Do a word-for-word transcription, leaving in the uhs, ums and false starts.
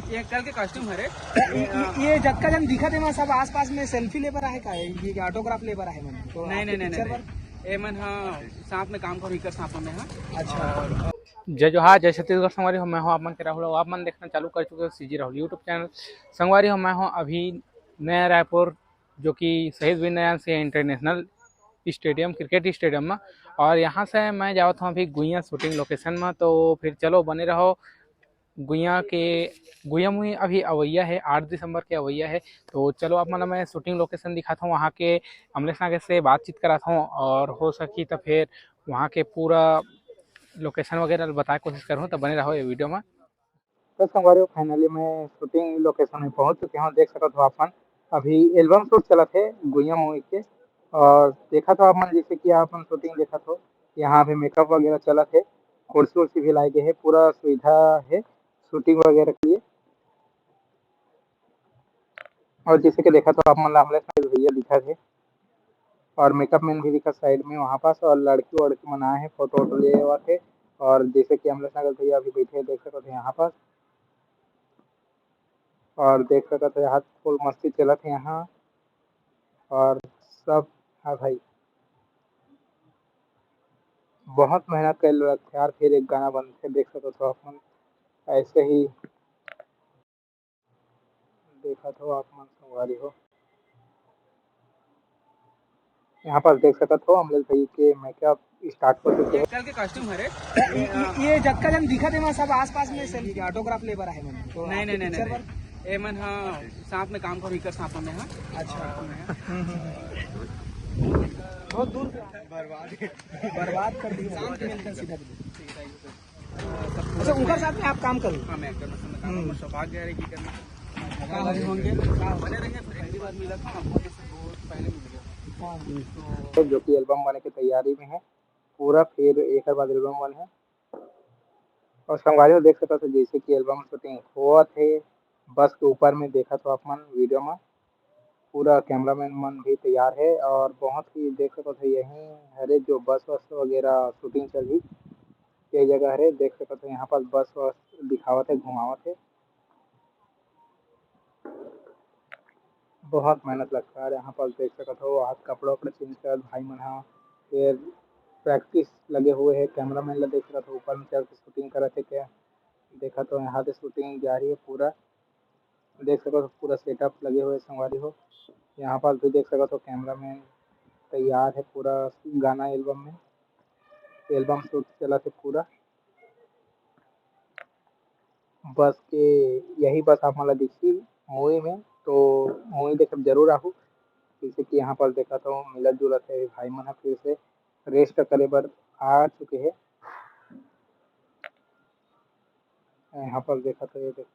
ये कल के कॉस्ट्यूम हरे। ये, ये जतका जन दिखत हे, सब आसपास में सेल्फी ले बर आहे का? ये ऑटोग्राफ ले बर आहे मन? तो नहीं, नहीं, नहीं, पिक्चर नहीं, नहीं। ये मन हाँ साथ में काम करो, इकर साथ में हाँ। अच्छा। जय जोहार, जय छत्तीसगढ़ संगवारी हो। मैं हूं आप मन के राहुल और आप मन देखना चालू कर चुके हो सीजी राहुल YouTube चैनल। संगवारी हो, मैं हूं अभी नया रायपुर, जो कि शहीद Veer Narayan Singh international stadium, cricket stadium में। और यहां से मैं जावत हूं अभी गुइया शूटिंग लोकेशन में, तो फिर चलो बने रहो। गुइया के गुइया मुही अभी अवैया है, आठ दिसंबर के अवैया है। तो चलो आप मन ला मैं शूटिंग लोकेशन दिखात हूँ, वहाँ के अमलेश नागेश से बातचीत करात हूँ और हो सकी तो फिर वहाँ के पूरा लोकेशन वगैरह बताए कोशिश करूँ, तो बने रहो ये वीडियो में। तो संगवारी हो, फाइनली मैं शूटिंग लोकेशन में पहुँच चुके हूँ। देख सकत हो आप मन, अभी एल्बम शूट चलत है गुइया मूवी के। और देखत हो आप मन, जैसे कि आप मन शूटिंग देखत हो, यहाँ पे मेकअप वगैरह चलत है, कुर्सी उर्सी भी लाए गए है, पूरा सुविधा है शूटिंग वगैरह के लिए। और जैसे कि देखत हो आप मन ला अमलेश नागेश भैया दिखत है और मेकअप मैन भी दिखत साइड में वहाँ पास, और लड़की वड़की मन आए हैं फोटो वोटो ले आवत है। और जैसे कि अमलेश नागेश भैया अभी बैठे हैं, देख सकत हो यहाँ पास, और देख सकत हो यहाँ फुल मस्ती चलत है यहाँ। और सब, हाँ भाई, बहुत मेहनत कर लगथे यार, फिर एक गाना बनथे, देख सकत हो आप मन। ऐसे ही देखत हो आप मन संगवारी हो, यहाँ पास देख सकत हो अमलेश भाई के मेकअप स्टार्ट हो चुके हैं। कल के कॉस्ट्यूम हरे। ये, ये जतका जन दिखत हे, सब आसपास में सेल्फी ऑटोग्राफ ले बर आहे मन। तो नहीं, नहीं, नहीं, पिक्चर नहीं, बर? नहीं। ये मन हाँ साथ में काम करो, इकर साथ में हाँ। अच्छा। बहुत दूर से आए। बर्बाद कर दिए। शाम के मिलते हैं सीधा। अच्छा, उनका साथ में आप काम करो। हाँ, मैं एक्टर में काम, सौभाग्य है कि करना। काम भी होंगे। बने रहेंगे, पहली बार मिला था हमको, जैसे बहुत पहले मिल गया। हाँ। तो जो कि एल्बम बने के तैयारी में है पूरा, फिर एक बाद एल्बम बने है। और संगवारी हो देख सकत हो, जैसे कि एल्बम शूटिंग होवत है, बस के ऊपर में देखत हो आप मन वीडियो में, पूरा कैमरामैन मन भी तैयार है। और बहुत ही देख सकत हो, यही हरे जो बस वस वगैरह शूटिंग चलही, ये जगह हरे। देख सकत हो यहाँ पर बस वस दिखावत है, घुमावत है। बहुत मेहनत लगता है यहाँ पर, देख सकत हो। आज कपड़ा उपड़ा चेंज करत भाई मन हा, फिर प्रैक्टिस लगे हुए है। कैमरामैन ला देख सकत हो, ऊपर में चढ़ के शूटिंग करत है क्या, देखत हो। यहाँ से शूटिंग जारी है पूरा, देख सकत हो पूरा सेटअप लगे हुए है संगवारी हो। यहाँ पास भी देख सकत हो कैमरामैन तैयार है पूरा गाना एल्बम में, एल्बम शूट चलत है पूरा। बस के यही बस आप मन ला दिखही मूवी में, तो मूवी देखे जरूर आहू। जैसे कि यहाँ पर देखत हो मिलत जुलत है भाई मन ह, फिर से रेस्ट करे बर आ चुके है। यहाँ पर देखत हो, ये देख